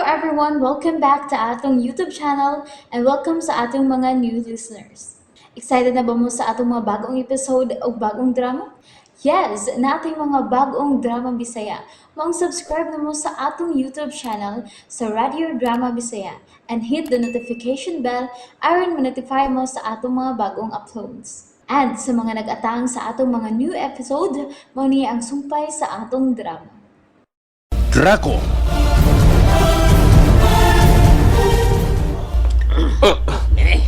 everyone! Welcome back to atong YouTube channel and welcome sa atong mga new listeners. Excited na ba mo sa atong mga bagong episode o bagong drama? Yes, naa tay mga bagong drama Bisaya. Maong subscribe na mo sa atong YouTube channel sa Radio Drama Bisaya and hit the notification bell aron ma-notify mo sa atong mga bagong uploads. And sa mga nag-atang sa atong mga new episode, mao ni ang sumpay sa atong drama. Draco.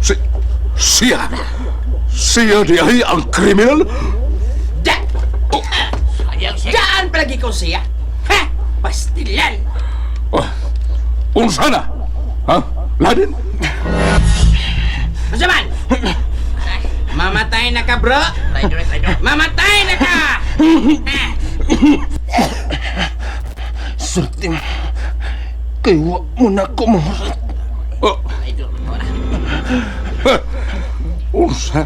Si, siya. Siya di ay ang kriminal? Da! Daan palagi ko siya. Ha? Pastilan! Oh, unsa na? Ha? Ladin? Unsa man? Mamatay na ka, bro! Mamatay na ka! Ha? Sulti mo. Kay wa mo na ko mahurat. Oh. Ha? Unsa?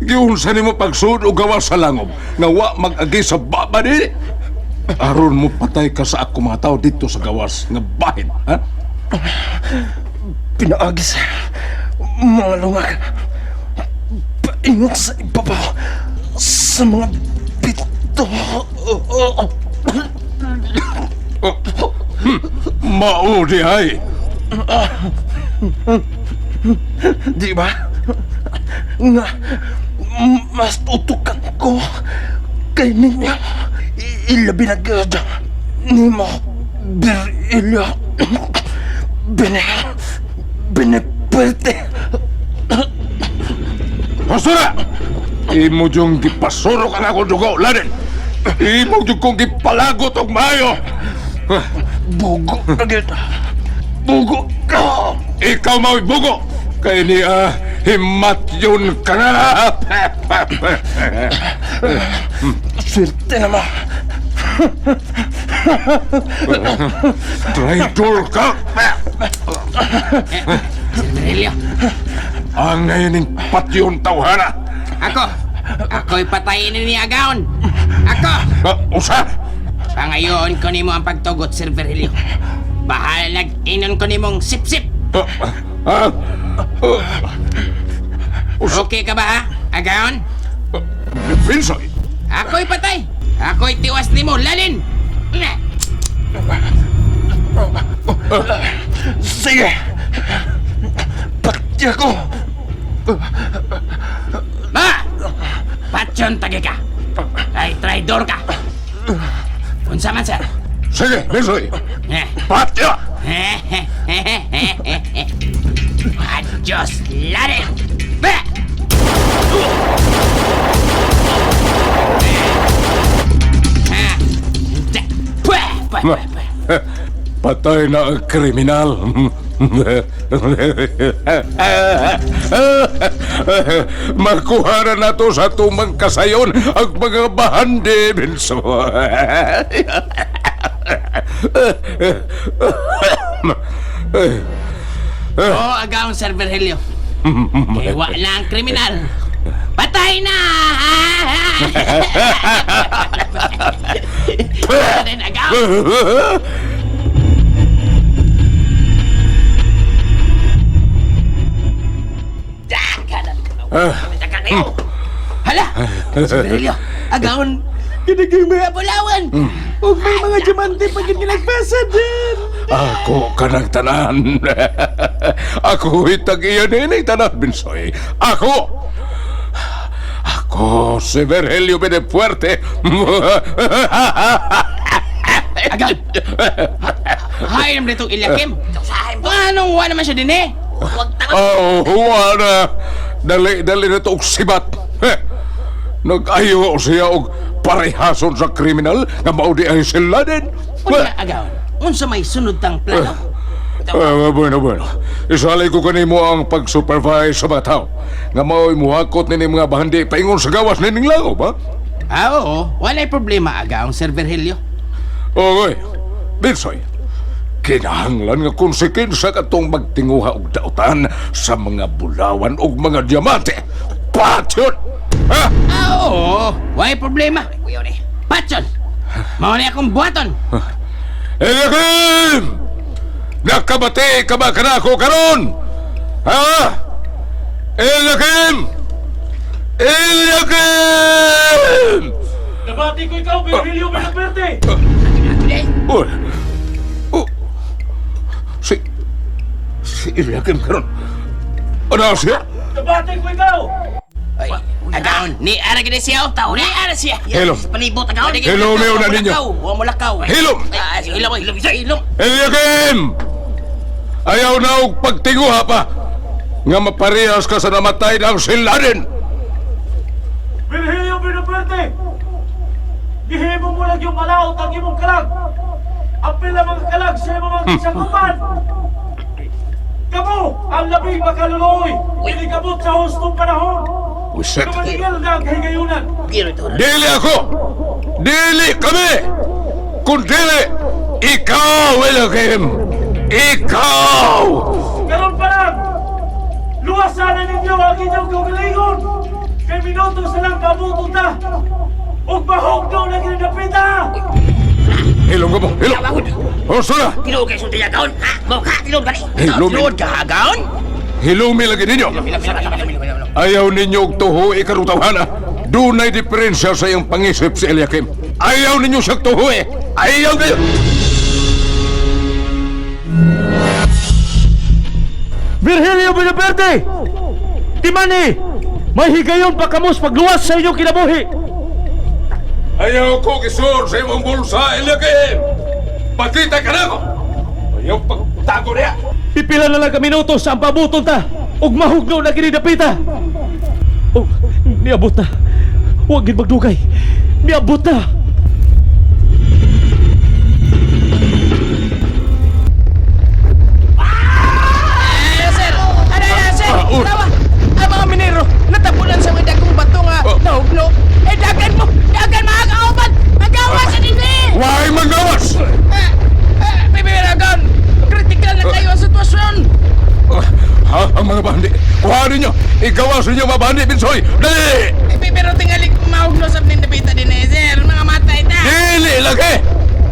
Giunsa nimo pagsuod og gawas sa langob nga wa mag-agi sa baba ni? Aron mo patay ka sa ako mga tao dito sa gawas nga bahin, ha? Pinaagi sa mga lungag. Paingon sa ibabaw sa mga pito. Mao di ay. Di ba? Nga mas tutukan ko kay ninyo. Ilabi na gud nimo Birilyo. Bene Beneperte. Pasura! Imo jung gipasurok ang akong dugo, Ladin! Imo jung kong gipalagot og maayo! Bugo ka gyud. Bugo ka. Ikaw mao'y bugo! Kay ni himat yun ka na! Swerte naman. Traitor ka! Virgilio, Ang ngayon patyon tawhana! ako! Ako'y patayin ni Agaon! Ako! Ah, usa! Pangayoon ko nimo ang pagtugot, Sir Virgilio. Bahalag inon ko nimong sip-sip! Ah, ah, ah, usa! Okay ka ba, ha? Agaon? Vinsoy! Ako'y patay! Ako'y tiwas nimo, lalin! Na! Sige. Pati ako. Ma! Patyon tagi ka! Ay, traidor ka! Unsa man, sir? Sige, Vinsoy! Eh. Patya! Adios, lalin! Ba! Ha! Da! Pwa! Pwa! Pwa! Pwa! Patay na ang kriminal. Makuha na nato sa tumang kasayon ang mga bahandi, Binso. Oo, agaw, Sir Virgilio. Kaya wa na ang kriminal. Patay na! Patay na, agaw! Hala! Sir Virgilio, agaon, kinagay mga bulawan! Huwag may mga diamante pag nagpasa din! Ako kanang tanan. Ako itag iyan ini tanan, Binsoy. Ako! Ako si Virgilio Benefuerte. Agaw! Hay naman itong Ilyakim! Anong wa naman siya din eh? Oh, wala. Dali, dali na ito og sibat. Heh. Nag-ayo siya og parehason sa kriminal nga mao di ay sila din. Unya, agaw, unsa may sunod tang plano? Ah, bueno, bueno. Isalay ko kanimo ang pag-supervise sa mga tao. Nga mao'y muhakot nini mga bahandi paingon sa gawas nining langob, ha? Ah, oo, walay problema, agaw, Sir Virgilio. Okay. Binsoy, kinahanglan nga konsekensya katong magtinguha og dautan sa mga bulawan og mga diamante. Patyon! Ha? Ah, oo, walay problema. Patyon! Mao na akong buhaton. Eliakim! Nakabati ka ba kanako karon? Ha? Eliakim! Eliakim! Nabati ko ikaw, Virgilio Benavente! Oh. Oh. Si... Si Eliakim karon. Ano siya? Nabati ko ikaw! Agaon, ni ara gid siya. oh. Ni ara siya. Hilom. Palibot agaon. Hilom, yun na ninyo. Wa mo lakaw. Hilom. Ah, hilom, hilom, hilom. Eliakim! Ayaw na og pagtinguha pa nga maparehas ka sa namatay ng silanin. Virgilio Benavente! Gihimo mo lang yung malaot ang imong kalag! Ang pila mga kalag sa imong mga gisakupan! Kamo ang labing makaluluoy! Inikabot sa hustong panahon! Wiset. Tumanigil na ang kahigayunan! Giro ito. Dili ako! Dili kami! Kung dili, ikaw, Eliakim! Ikaw! Karon pa lang! Luwasan na ninyo ang inyong kaugalingon! Kay minuto sa lang pabuto ta! Ug mahugno na ginadapita! Hilom ka mo, hilom! Husto na! Tinuod kay sulti agaon. Ha? Mo ka tinuod gani. Hilom. Tinuod ka agaon. Hilumi lagi ninyo! Hilom, hilom, hilom, hilom, hilom. Ayaw ninyo og tuhoy karutawhana. Dunay diferensya sa iyang pangisip si Eliakim. Ayaw ninyo siyang tuhoy! Ayaw ninyo! Virgilio Villaperte! Timani! May higayon pa kamo sa pagluwas sa inyong kinabuhi! Ayaw ko gisod sa imong bulsa, Eliakim! Pakita ka na ko! Ayaw pagtago niya! Pipila na lang ka minutos ang pabuton ta! Ug mahugno na kini dapita! Oh, niabot na! Huwag gid magdugay! Niabot na! Ah, sir. Ano na, sir? Ah, oh. Tawa. Ang mga minero natapunan sa mga dagkong bato nga Oh. nahugno. Eh dagan mo, dagan mga kauban. Magawa sa dinhi. Why magawas? Ah, ah, Bebe Agaon. Critical na kayo ang sitwasyon. Ha? Ang mga bandi! Kuha ninyo! Igawas ninyo mga bandi, Binsoy! Dali! Eh, pero tingali mahugno sa nindapita din eh, sir. Mga matay ta. Dili lagi!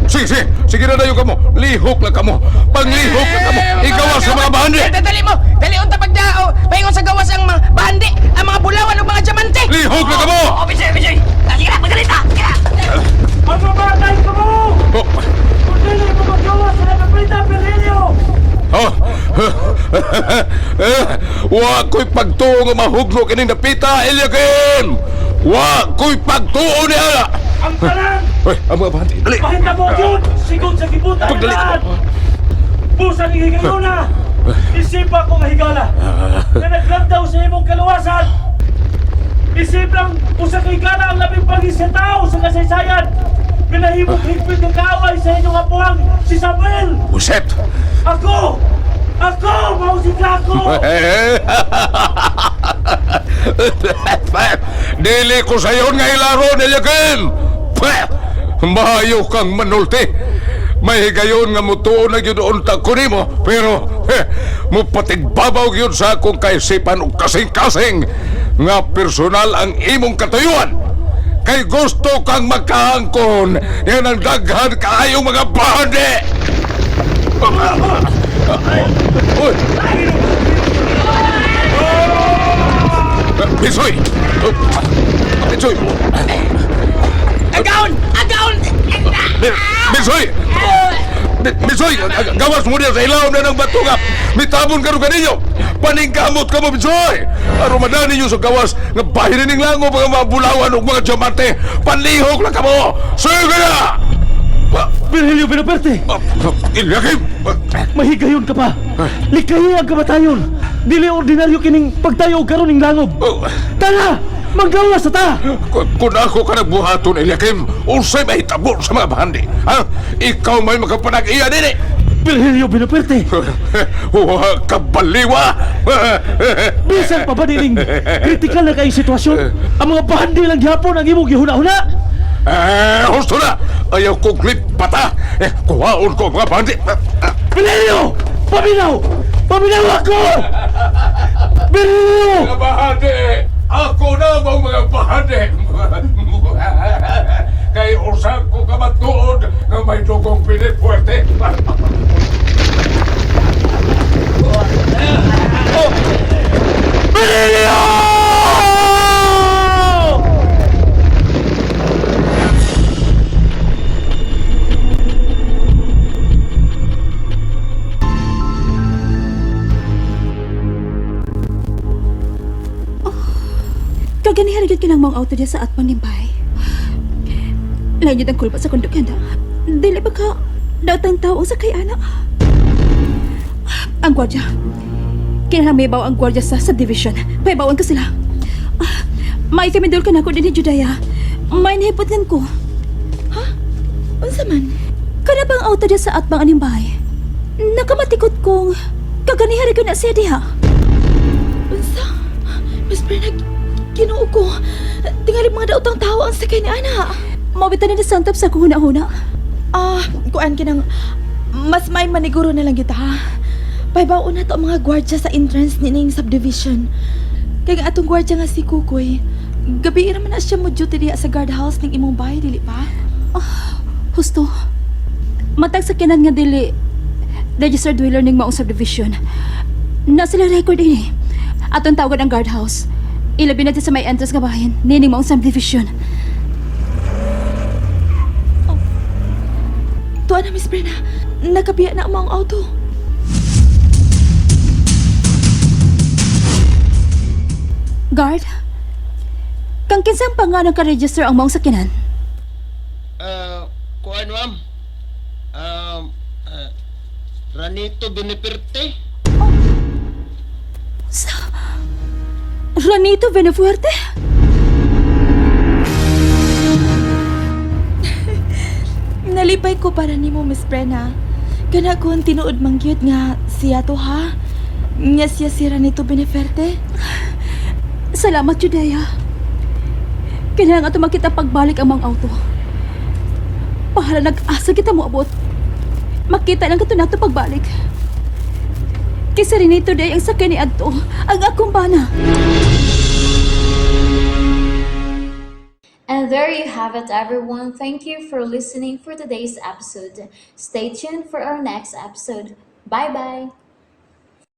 Sige, sige! Sige na dayo kamo! Lihok lang kamo! Panglihok lang kamo! Igawas sa mga bandi! Eh, Dali mo! Dali unta pagdao! Paingon sa gawas ang mga bandi, ang mga bulawan ug mga diamante! Lihok lang kamo! Oh, Bisay, Bisay! Sige na, magalita! Sige na! Magmamatay ka mo! Oh. Kung dili mo magawas sa dapita, Virgilio! Oh. Wa ko'y pagtuo nga mahugno kining napita, Eliakim! Wa ko'y pagtuo ni ala! Ang tanan! Hoy, ang mga bandi, dali! Pahitabo yun! Sigon sa gibutan Pagdali. lahat! Busan ng higayuna! Isipa ko nga higala! Na naglandaw sa imong kaluwasan! Isip lang usa ka higala ang labing pagi sa tao sa kasaysayan! Pinahimong higpit ng kaaway sa inyong apuang si Samuel! Uset! Ako! Ako! Mao si Draco! Dili ko sayon nga ilaro, Eliakim! Peh! Maayo kang manulti! May higayon nga mutuo na gyud unta ko nimo, pero mupatigbabaw gyud sa akong kaisipan og kasing-kasing nga personal ang imong katuyuan. Kay gusto kang magkaangkon, yan ang daghan kaayong mga bahandi! Uy! Pisoy! Pisoy! Agaon! Agaon! Pisoy! Pisoy! Gawas mo niya sa ilawom na ng batunga! Mitabon ka rin kaninyo! Paningkamot ka mo, Pisoy! Aron madani ninyo sa gawas nga bahin ning lango mga bulawan ug mga diamante! Panlihok na kamo! Sige na! Virgilio Villaperte! Ilyakim! Mahigayon ka pa! Likayi ang kamatayon! Dili ordinaryo kining pagtayo og karon ning langob! Oh. Tara! Manggawas sa ta! Kung ako ka nagbuhaton, Eliakim, unsay mahitabo sa mga bahandi? Ha? Ikaw may makapanag-iya din eh! Virgilio Villaperte! Wa kabaliwa! Bisan pa ba dining kritikal na kayong sitwasyon? Ang mga bahandi lang gihapon ang imong gihuna-huna! Eh, husto na! Ayaw ko clip pata! Eh, kuhaon ko ang mga bahandi! Virgilio! Paminaw! Paminaw ako! Virgilio! Mga bahandi! Ako na ang mga bahandi! Kay usang ko kamatuod nga may dugong pinipuwerte. Kaganiha ra gyud kanang maong auto diya sa atbang ning bahay. Lain yun ang kulpa sa kondukenda. Dili ba ka daotang tao ang sakay, ana? Ang gwardya. Kinahanglan may baw ang gwardya sa subdivision. Paibawan ko sila. Ah, may kamindol ka na ako din ni Judaya. May nahipot ko. Ha? Unsa man? Kana bang auto diya sa atbang aning bahay? Nakamatikot kong kaganiha ra gyud na siya diha. Unsa? Miss Brenna, Ginoo ko. Tingali mga daotang tao ang sakay ni ana. Mabita na santap sa kuhuna-huna. Ah, kuan kinang mas may maniguro na lang kita ha. Paybaw na to ang mga gwardya sa entrance ni ning subdivision. Kay ang atong gwardya nga si Kukoy, gabi ra man na siya mo duty diha sa guardhouse ning imong bahay dili pa? Husto. Matag sa kinan nga dili registered dweller ning maong subdivision. Na sila record ini. Aton tawagan ang guardhouse. Ilabi na sa may entrance nga bahin nining maong subdivision. Tuwa na, Miss Brenna. Nakabiya na ang maong auto. Guard? Kang kinsang pangalan ka register ang maong sakinan? Kuan ma'am. Ranito Beneperte. Sa Ranito Benefuerte? Nalipay ko para nimo, Miss Brenna. Kana kung tinuod mang gyud nga siya to ha. Nga siya si Ranito Beneferte. Salamat, Judea. Kailangan ato makita pagbalik ang mga auto. Pahala nag-asa kita mo abot. Makita lang kato nato pagbalik. Kaysa rin ito day ang sakay ni Adto, ang akong bana. And there you have it, everyone. Thank you for listening for today's episode. Stay tuned for our next episode. Bye bye.